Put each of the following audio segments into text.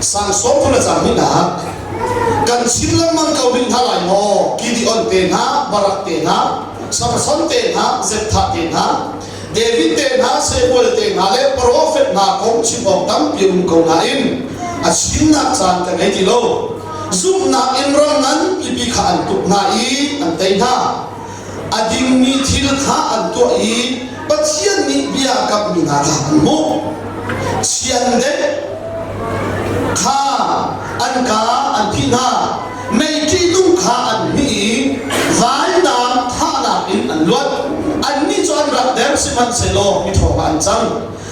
Sang sawm thum le caang hnihnak kan chim lengmang ko rih hna lai maw? Gideon te hna, Barak te hna, Samson te hna, Zepthah te hna, David te hna, Samuel te hna le profet hna kong chim awk tampi um ko nain a chimnak caan ka ngei ti lo. Zumhnak in ram nganpipi kha an tuk hna i an tei hna. A dingmi thil kha an tuah i Pathian nih bia kamhmi hna kha an hmuh. Chiandeih kha an kaa an phih hna, mei ṭihnung kha an hmih i vainam thahnak in an luat. Annih cu an rak der sihmanhsehlaw miṭhawng ah an cang.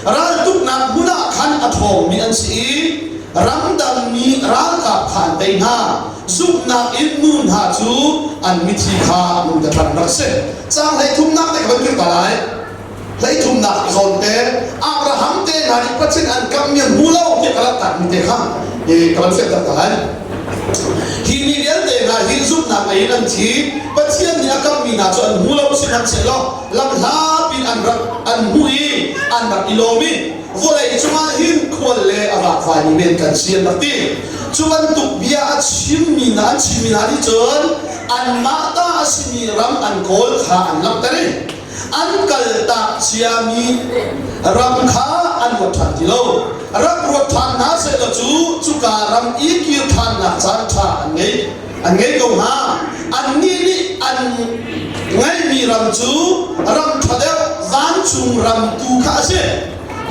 Raltuknak hmun ah khan a ṭhawngmi an si i ramdangmi ralkap kha an tei hna. Zumhnak in nu hna cu an mithi kha lungtatlang rak si. Caang hleithumnak te ka van kir ta lai. Hleithumnak zawn te Abraham te hna nih Pathian an kammi an hmu lo tiah ka langhtermi te kha ka van fianter ta lai. Hi mi vialte hna hi zumhnak lei in an thi. Pathian nih a kammi hna cu an hmu lo sihmanhsehlaw lamhla pin an rak an hmuh i an rak i lawm i vawlei cungah hin khual le a vakvaimi men kan si an rak ti. Cu bantuk bia a chimmi hna an chimmi hna nih cun anmah ta a simi ram an kawl kha an langhter i an kaltak ciami ram kha an ruat ṭhan ti lo. Rak ruat ṭhan hna sehlaw cu cuka ram i kir ṭhannak caan ṭha an ngei an ngei ko hnga. Annih nih an ngeihmi ram cu ram ṭha deuh vancung ram tu kha a si.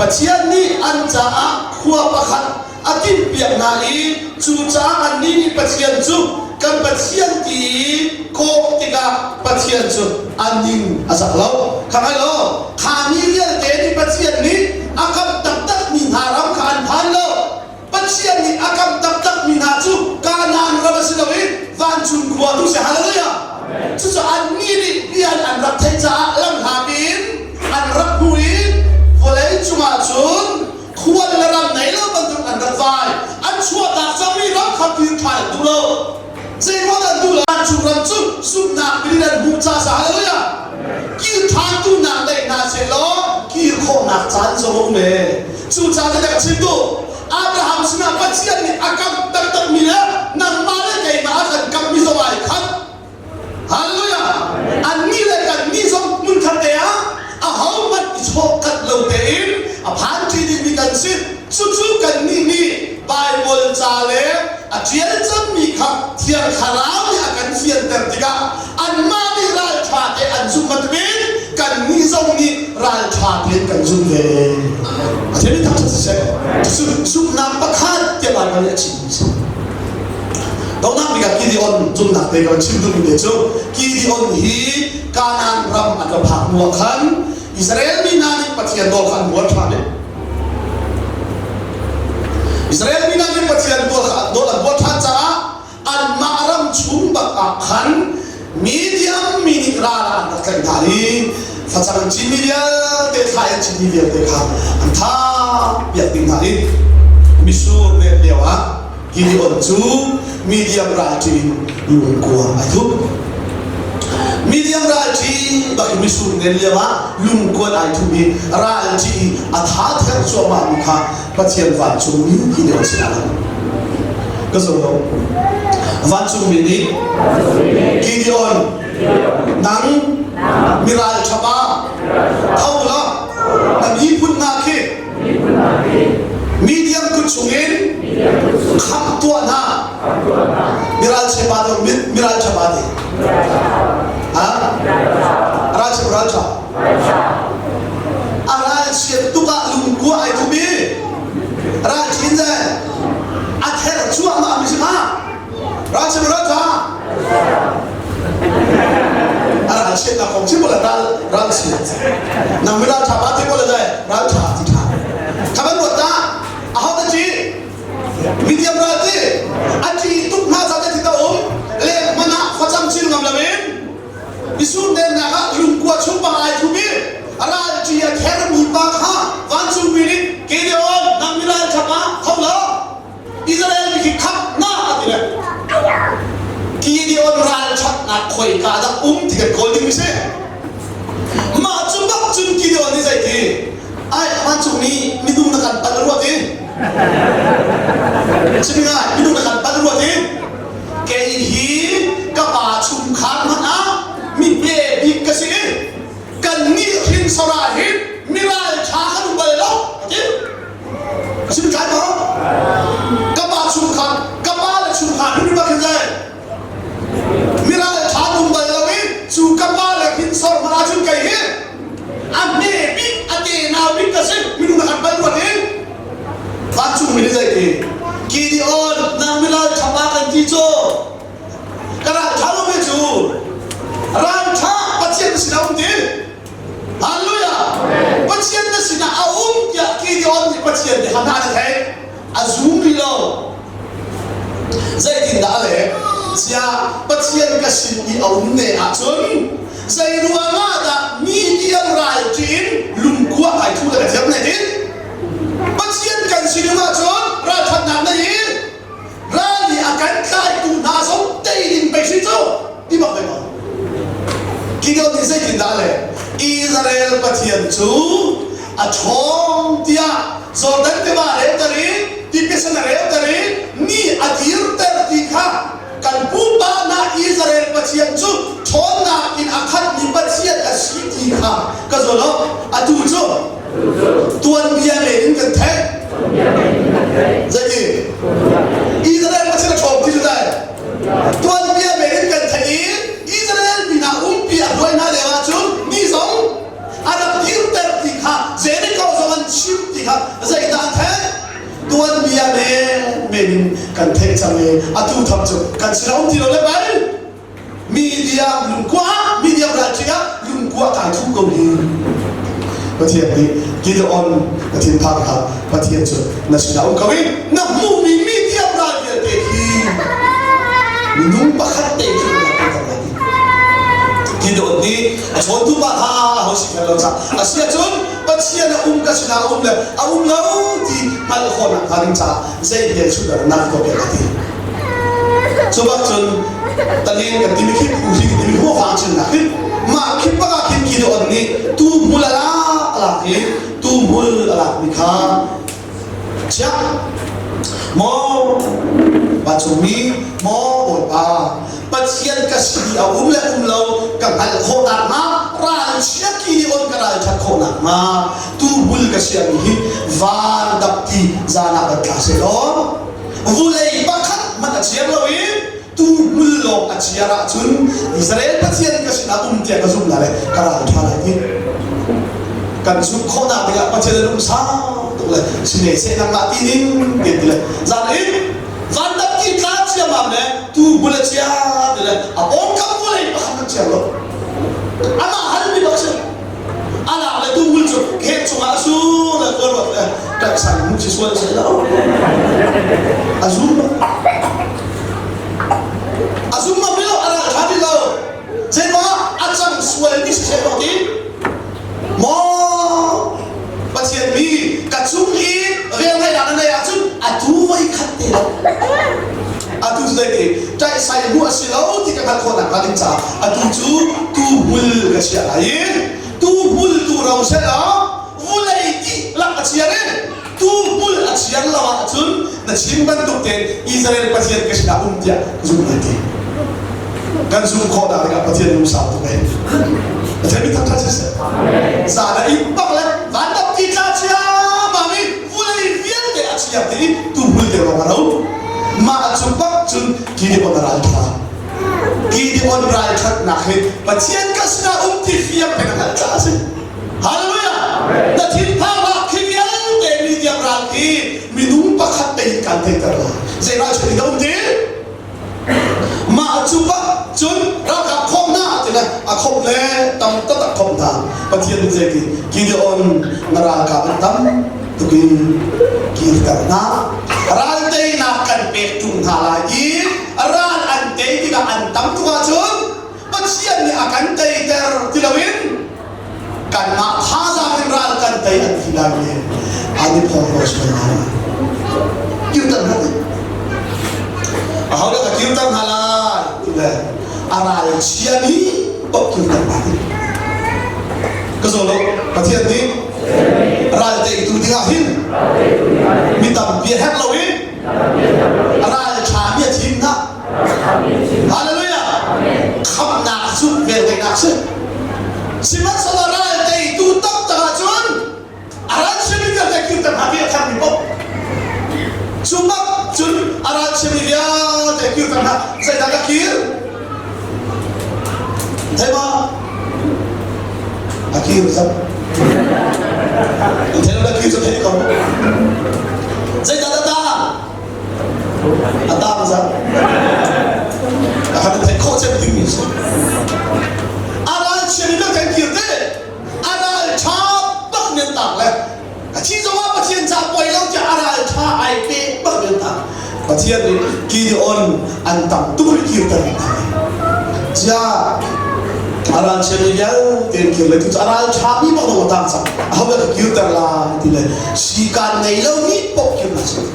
Pathian nih an caah khua pakhat a timhpiak hna i cucaah annih nih Pathian cu kan Pathian ti i kawh tikah Pathian cu a ning a zak lo. Kha ngai law, kha mi vialte nih Pathian nih a kamh taktakmi hna ram kha an phan lo. Pathian nih a kamh taktakmi hna cu Kanaan ram a si lo i vancung khua tu si. Hallelujah! Cucu annih nih bia an rak theih caah lamhlat in an rak hmu i vawlei cungah cun khual le ram nei lo bantuk an rak vai. An chuahtak cangmi ram kha kir ṭhan an duh lo. Zeiruang an duh lo? Vancung ram cu zumhnak min in an hmuh ca sa. Hallelujah! Kir ṭhan duhnak nei hna seh law kir khawhnak caan zong a um ee. Cucaah zeidah ka chim duh? Abraham sinah Pathian nih a kamh taktakmi le nangmah le keimah a kan kamhmi zong ai khat. Hallelujah! Annih le kannih zong hmunkhat te ah ahohmanh i chawhkhat lo tein a phan ṭi dingmi kan si. Cucu kannih nih Baibal ca le a ṭial cangmi kha Thiang Thlarau nih a kan fianter tikah anmah nih ralṭha te an zumh bantukin kannih zong nih ralṭha tein kan zumh ve. A thil thangṭhat siseh, cucu zumhnak pakhat tiah Baibal nih a chimmi a si. Donghnak bik ah Gideon zumhnak te ka van chim duhmi te cu Gideon hi Kanaan ram an va phak hnu ah khan Israel mi hna nih Pathian nawl kha an buar ṭhan i Israel mi hna nih Pathian nawl kha nawl an buar ṭhan caah anmah ram chung bak ah khan Midian mi nih ral ah an rak tlaih hna i facang an cinmi vialte thla an cinmi vialte kha an thah piak ding hna i misur ret lio ah Gideon cu Midian ralṭi in lungkua ai thup. Midian ralṭi bak in misur nen lio ah lungkuan ai thup i ralṭi i a tha ther cuahmah mi kha Pathian vancungmi Gideon sinah a lang. Ka zo lo. Vancungmi nih Gideon nang miral ṭhapa tho law na miphun hna khi Midian kut chungin khamh tuah hna. Miralchia pa to miralṭha pa ti. Ha? Ralchia ralṭha. A ralchiat tuk ah lungkua ai thup i ralchin ze a ther cuahmah mi si kha. Ralchia ralṭha. A ralchiatnak kong chim la ral ralchiat. Nang mi ralṭha pa ti ko la dai ralṭha ti ṭha. Kha ban ruat ta aho ta ṭi midiam ral ti a ṭi tuk hna ca te thi ta um le hman ah facang cin ngam loin misur dennak ah lungkua chung pang ai thum i ral ṭi a thermi pa kha vancungmi nih Gideon nang mi ralṭha pa tho law Israel mi khi khap na a ti le Gideon ralṭhatnak khoika dah um ti kan kawl ding mi si mah cu bak cun Gideon nih zei ti ai vancung mi minung na kan pal ruat i. ṭhan hna na theih a zum rih lo. Zeitindah a leh? Ziah Pathian ka sin i a um ne ahcun zei ruangah dah mi tiang ral ṭih in lungkua ai thu le ka thiam ne tin? Pathian kan sin um ahcun ralṭhatnak nei i ral nih a kan tlaitu hna zong tei ding pei si cu ti bak ve ko. Gideon nih zeitindah a leh? Israel Pathian cu a ṭhawng tiah Jordan tiva a relter i tipil a relter i ni a dirter ti kha kan pupa hna Israel Pathian cu ṭhawnnak in a khatmi Pathian a si ti kha ka zawn awk. Atu cu tuanbia men in kan theih. Zeiti? Israel Pathian a ṭhawng ti cu dai. Tuanbia men in kan theih i Israel mi hna umpi a hruai hna lio ahcun ni zong a rak dirter ti kha Jericho zong an chim ti kha zeidah an theih? Tuanbia men in kan theih cang i atu tham cu kan sinah um ti lo le bal media lungkua media ralṭi ah lungkua kai thu ko hi Pathian nih Gideon Pathian phak kha Pathian cu na sinah um ko i na hmuhmi media ral vialte khi minung pakhat te khi na pe lai Gideon nih a chawntu pa kha ho si lo ca a si ahcun Pathian a um ka sinah a um le a um lo ti hngalh khawhnak hnga ding caah zei hmel chuh dah nak ko piak a ti cu bak cun talin kan timi khi phu hi kan timi hua vang chin nak hin mah khi bak ah khin Gideon nih tu hmul a lak a lak i tu hmul a lak mi kha chiah maw vancungmi maw Bawipa Pathian ka si a um le um lo ka hngalh khawh nakhnga ralchia Gideon ka ralṭhat khawh nakhnga tuubul ka siami hi van dapti zan ah van tla seh law vulei pakhat hmanh a ciar lo i tuubul lawng a ciar ahcun Israel Pathian ka sinah um tiah ka zumh lai le ka ral ṭha lai ti kan zumh khawhnak dingah Pathian a lungsau tuk le sine seh nangmah ti ning ti ti le zan in van dapti tla ciammam le tuubul a cia ti le a pawngkam vulei pakhat hmanh ciar lo amah halmi bak si a lak le tuubul cu khek cungah a su le kuaruat le ṭaihsan hmu si sual si lo a zum a zum ngam lo a ral ṭha ti lo zeimah a cang sual mi si seh ti maw Pathian mi ka cung i velngeihnak na neih ahcun atu voi khat te lo atu cu zei ti ṭaihsai hmuh a si lo ti ka hngalh khawh nakhnga ding caah atu cu tuuhmul ka chiah lai i tuuhmul tu ro seh law vulei dihlak a chiar i tuuhmul a chiar lo ahcun na chim bantuk tein Israel Pathian ka sinah um tiah ka zumh lai ti kan zumh khawh nak dingah Pathian lungsau tuk ei Pathian mi thangṭhat siseh zan a inn bak le van dap ti tla ciammam i vulei vialte a chiar ti i tuuhmul te lawng a ro mah cu bak cun Gideon a ral ṭha Gideon ralṭhatnak hi Pathian ka sinah um ti fiang peng a hngalh caah a si Hallelujah na thinphangnak khi vialte mi tiang ral khi minung pakhat te in kan theihter lai zei ralṭhat in a um ti Mah cu bak cun ralkap khawm hna ti le a khawmh le tam taktak khawmh hna. Pathian nih zeiti Gideon na ralkap an tam tuk in kirter hna. Ral teinak kan pek ṭung hna lai i ral an tei tikah an tam tuk ahcun Pathian nih a kan teiter ti loin kanmah thazaang in ral kan tei an ti lai i an i phorhlaw sual lai. Kirter hna ti. Ahodah ka kirter hna lai ti le a ral chiami paoh kirter hna ti. Ka zaw lo Pathian nih ral teitu dingah hin mi tampi a herh lo i ral ṭhami a thim hna. Hallelujah! Khamhnak cu velngeihnak si. Sihmanhsehlaw ral teitu taktak ahcun a ral simi vialte kirter hna ti a tharmi paoh cu bak cun a ral simi vialte kirter hna zeidah ka kir thei ma a kir zat thei lo kir cu thei ko zeidah dah a tang zat a han theih khawh cem ding mi si a ral chiami vialte an kir te a ral ṭha bak men tak le a thi zongah Pathian ca poi lo tiah a Pathian nih Gideon an tam tuk rih kirter hna. Ziah a ral chiami vialte an kir le tu cu a ral ṭhami bak dong a tang cang. Aho dah ka kirter lai ti le sikaan ngei lomi paoh kir hna seh.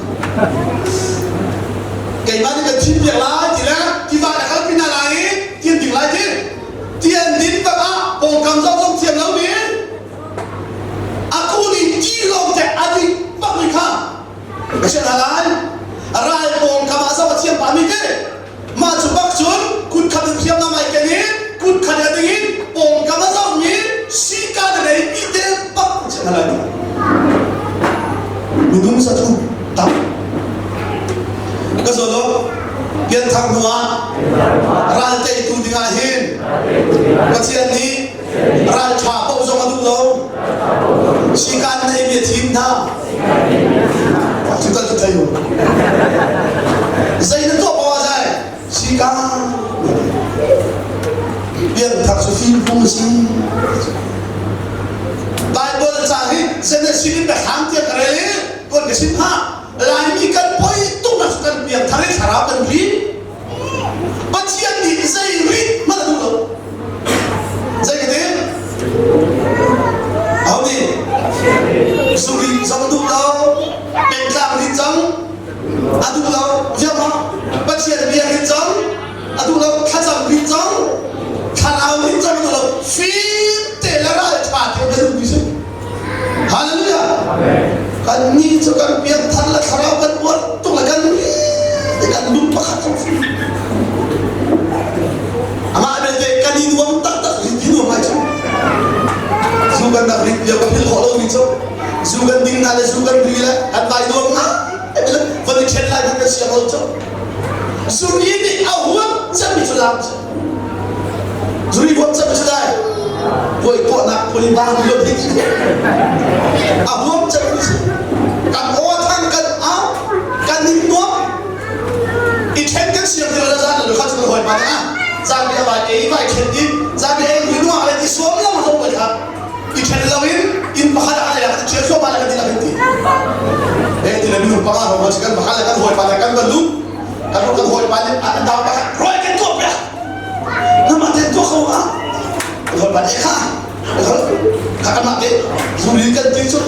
Keimah nih kan thim piak lai ti le tiva na kalpi hna lai i tian ding lai ti. Tian din bak ah pawngkam zoh zong thiam lomi a kun i ti lawng te a dik bak mi kha ka si hna lai. Ral pawngkam ah zoh a thiam pah mi ti. Mah cu bak cun kut khat in hriamnam ai ken i kut khat a ding in pawngkam a zohmi sika na nei mi te bak na si hna lai. Minung sathum tam. Ka zawl pianthar hnu ah ral teitu dingah hin Pathian nih ral ṭha paoh zong a duh lo. Sikaan nei mi a thim hna. Cu tal cu thei u. Zei na tuah paoh ah zai sikaan pianthar cu fimphung a si. Bible ca hi Genesis in biathlam tiang ka rel i tuan ka sim hna. Laimi kan poi tuk nak cu kan piangthar i thlarau kan ri. Pathian nih zei rit hmanh a duh lo. Zei ka ti? Aho nih? Zuri zong duh lo, pengtlang rit zong a duh lo. Ziah maw? Pathian bia rit zong a duh lo, thlacam rit zong, thlarau rit zong a duh lo. Fim te le ral ṭha te na duhmi si. Hallelujah. Kan nih cu kan piangthar le thlarau kan uar tuk le kan kan lung pakhat zong si. Amah belte kan i nuam taktak rit hi nuam ai cu. Zu kan rak rit lio ka philh khawh lomi cu zu kan ding na le zu kan ri le kan vai nuam ngai van i ṭhen lai kan kan siang lo cu. Zuri nih a huat cemmi cu lam cu. Zuri huat cemmi cu dai. Puai tuahnak phun bang lo hi a huam cemmi cu. Kan aw thang kan au kan ning nuam i ṭhen kan siang ti lo zan lo kha cu kan hawi pa ah zan bi a vai ei vai ṭhen din zan bi ei ri nuang le ti suam lo zo kai kha i ṭhen lo in inn pakhat ah kan ṭhial thluahmah le kan ti kan ti eh ti le minung panga hrawng kan pakhat le kan hawipa le kan van lut kan kan hawipa nih an dau pakhat roi kan tuah piak nama te tuah ko ah kan hawipa nih kha kha kan mah te zuli kan ti cu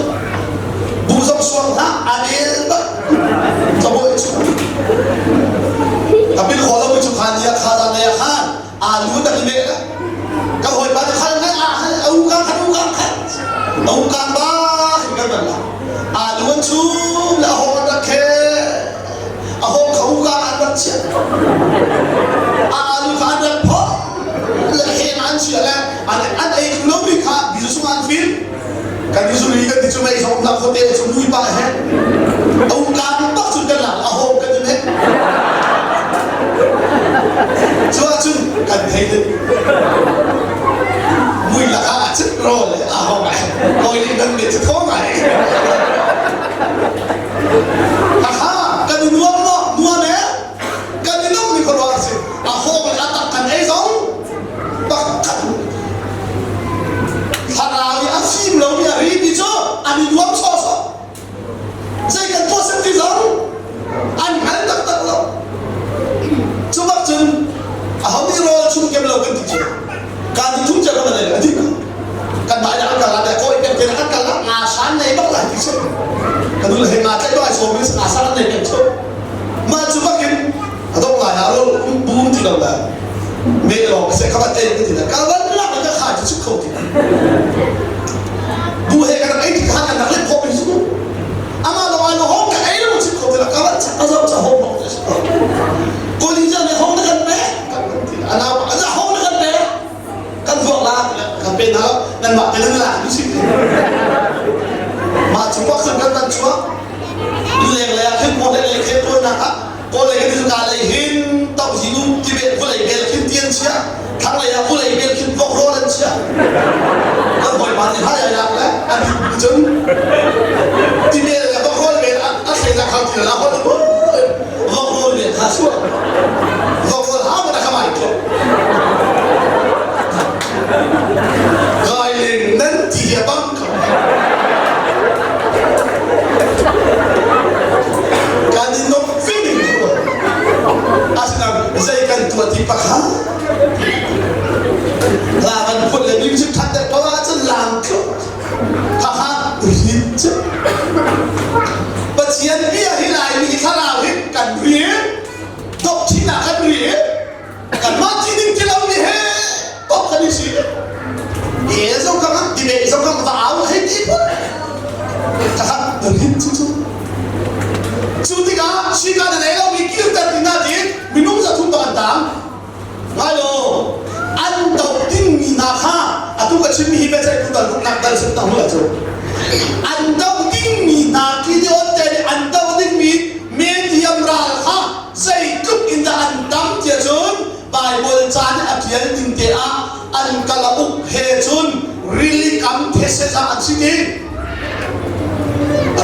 bu zong suang hlah a el bak cabuai cu ka bil khawh lo mi cu khan ya kha zan ya khan alu tak i la ka hawipa nih khal ngai ah hal a ukang khat ukang khat a ukang ba hin kan ban la alu an chum le a hong an rak khe a hong kha ukang an rak chiah a alu kha an rak phok le heng an chiah le an an ei thlu lomi kha bizu sung an fil kan i zuri kan ti cu mei zong na khuate cu mui pa he a ukang bak cun kan lak a hong kan i meh cu ahcun kan thei ding mui lakah ah cun rawl le a hong ai kawi nih nan mit cu thaw ngai Haha kan i nuam maw nuam e kan i nuam mi khuaruah si a hong le a tak kan ei zong pakhat thlarau i a fim lomi a rimi cu an i nuam sawhsawh zei kan tuah sem ti zong an hngal taktak lo cu bak cun aho nih rawl chung kem lo kan ti cu kan i thum cia kan le a ti kan bai an kal la koi pek te an kal la nga san nei bak lai ti si kan le he nga tlai bai so mi nga san nei pek chu ma cu bakin a dong lai ah rawl um bum ti lo la me lawng se kha te ti la ka van lak ka kha chu kho ti bu he kan ei ti kha kan nak le phop su ama lo ai lo hong ka ei lo chu kho ti la ka van chak a zo cha hong ko ni ja ne hong na kan pe kan ti ana ana hong na kan pe kan vuak la kan pe na nan mah te nan la mi si ma chu pak kan kan chuak leng le ah khin kawl le lei khin tuannak ah kawl lei kan ka lei hin tau hi nu tibet vawlei bel khin tian chia thang lei ah vawlei bel khin vok rawl an chia kan hawi pa. si cu. Cu tikah sika na nei lomi kirter ding ah tiin minung 300 bak an tang. Ngai law, an doh dingmi hna kha atu ka chimmi hi biaceihtu dal ruknak dal sin tang hnu cu. An doh dingmi hna Gideon te nih an doh dingmi Mediam ral kha zeitluk in dah an tam tiah cun Baibal ca nih a ṭial ning te ah an kalauk he cun rili kam these ah an si ti.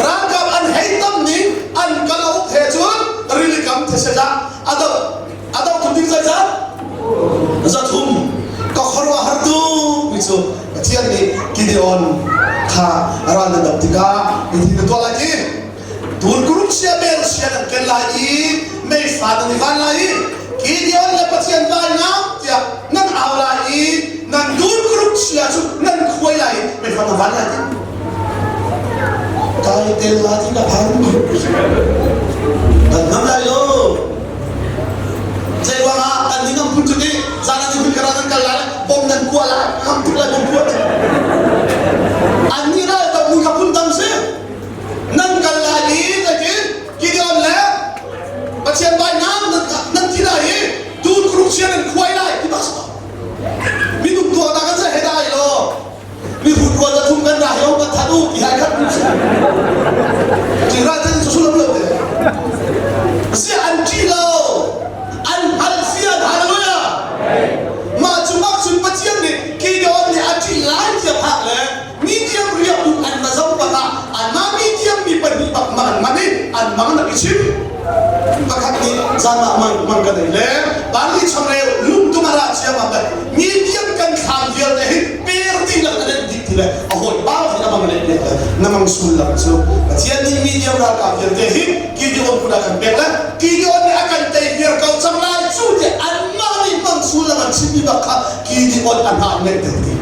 Ralkap an hei tam ning an kalauk he cun rili kam these ah a doh a doh tum ding zeizat 300. Ka khuaruahhar tuk mi cu Pathian nih Gideon kha ral na doh tikah hitin na tuah lai ti. Turkuruk sia bel sia nan ken lai i meifa nan i van lai i Gideon le Pathian vainam tiah nan au lai i nan turkuruk sia cu nan khuai lai i meifa nan van lai ti. Kai tel la ti ka phan. Kan ngam lai lo. Zei ruangah kan ni ngam phun cu ti zan an phun kara nan kal lai bom nan kua lai ngam tuk lai bom kua. An ni ral tam ni ka phun tam si. Nan kal lai i zeitin Gideon le Pathian vainam nan thi lai i turkuruk chia nan khuai lai ti bak si minung tuahnak an he dai lo mi hrut rual 300 kan ra hi kan that u ti hai khat ti ra tan cu sulam lo te si an ṭi lo an hngal fian. Hallelujah. Mah cu bak cun Pathian nih Gideon nih a ṭih lai tiah phak le Medium riahbuk an va zoh bak ah anmah medium mi pahnih bak mang an man i an mang nak i chim. Pakhat nih zan ah mang mang kan ei le vanli changreu lungtum a ra ciammam le medium kan thlam vialte hi per dihlak a let dih ti le a hawi pa hin a mang let let le na mang sullam cu Pathian nih medium ralkap vialte hi Gideon kut ah kan pek le Gideon nih a kan tei viar ko cang lai cu ti anmah nih mang sullam an chimmi bak kha Gideon a hna ngeih ter ti.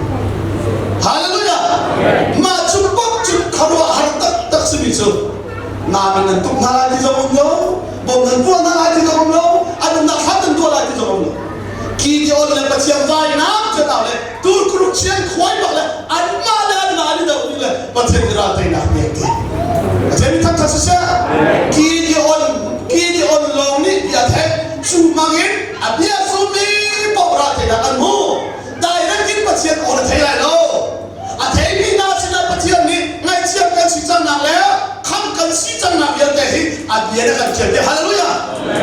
Hallelujah! Mah cu bak cu khuaruahhar taktak simi cu namin nan tuk hna lai ti zong um lo, bom nan puah hna lai ti zong um lo, an umnak hlat nan tuah lai ti zong um lo. Gideon le Pathian vainam cu tau le turkuruk chian khuai bak le anmah le anmah an i doh le Pathian i ral teinak pek ti. Pathian mi thangthat siseh. Gideon Gideon lawng nih bia theih cu mangin a bia zummi paoh ral teinak an hmu. Direct in Pathian aw na thei lai lo. A theimi hna sinah Pathian nih ngaihchiat kan si cangnak le khamh kan si cangnak vialte hi a bia na kan ṭial piak. Hallelujah!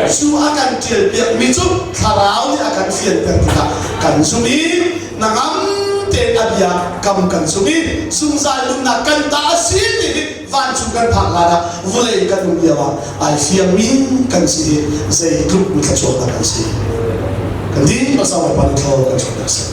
Cu a kan ṭial piakmi cu Thlarau nih a kan fianter tikah kan zumh i hnangam tein a bia kam kan zumh i zungzal nunnak kan ta a si ti hi vancung kan phak hlan ah vawlei kan um lio ah ai fiangmi kan si hi zeitluk mi thluachuak dah kan si. Kan dih pasal Bawipa nih thlaw kan chuah si.